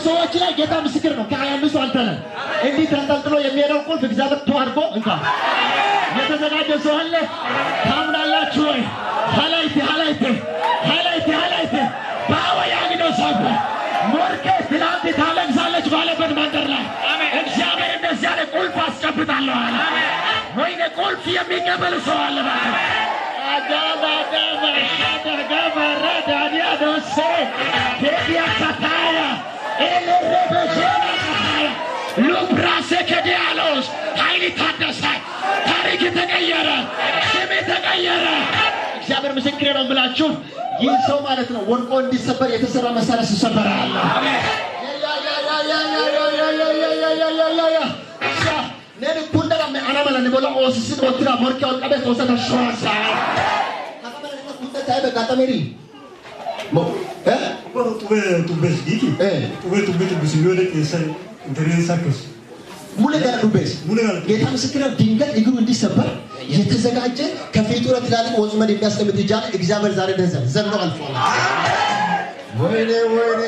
ሰዎች ላይ ጌታ ምስክር ነው። ከ25ቱ አንተ ነህ። እንዲህ ተንጠልጥሎ የሚሄደው ቁልፍ እግዚአብሔር ተዋርጎ እንካ። የተዘጋጀ ሰው አለ? ታምናላችሁ ወይ? ሀላይቴ ሀላይቴ ሀላይቴ ሀላይቴ ባወ ያግዶ ሳበ ሞርኬ ትናንት ታለቅሳለች ባለበት መንደር ላይ እግዚአብሔር እንደዚህ ያለ ቁልፍ አስጨብጣለሁ አለ። ወይኔ ቁልፍ የሚቀበል ሰው አለ እባክህ። አዳማ አዳማ አዳጋማ ራዳዲያ ዶሴ ቴዲያ ካታያ ኤሌሬበጀና ካታያ ሉብራሴ ከዲያሎስ ኃይል ታደሰ፣ ታሪክ ተቀየረ፣ ስሜ ተቀየረ። እግዚአብሔር ምስክሬ ነው ብላችሁ ይህ ሰው ማለት ነው ወድቆ እንዲሰበር የተሰራ መሳሪያ ሲሰበር አለ። Neni kundara me anamala ne bola osisi otira morke olkabe osata shosa. Kunda taibe katameri. Mo eh? Xubee giiti. Xubee xubee xubbisi yoo dhaqeessa intarneet akkas. ሙሉ ጋር ዱቤስ ሙሉ ጋር ጌታ ምስክር ነው። ድንገት እግሩ እንዲሰበር የተዘጋጀ ከፊቱ ላይ ትላልቅ ወጥመድ የሚያስቀምጥ እጅ አለ። እግዚአብሔር ዛሬ እንደዛ ዘሎ አልፏል። ወይኔ ወይኔ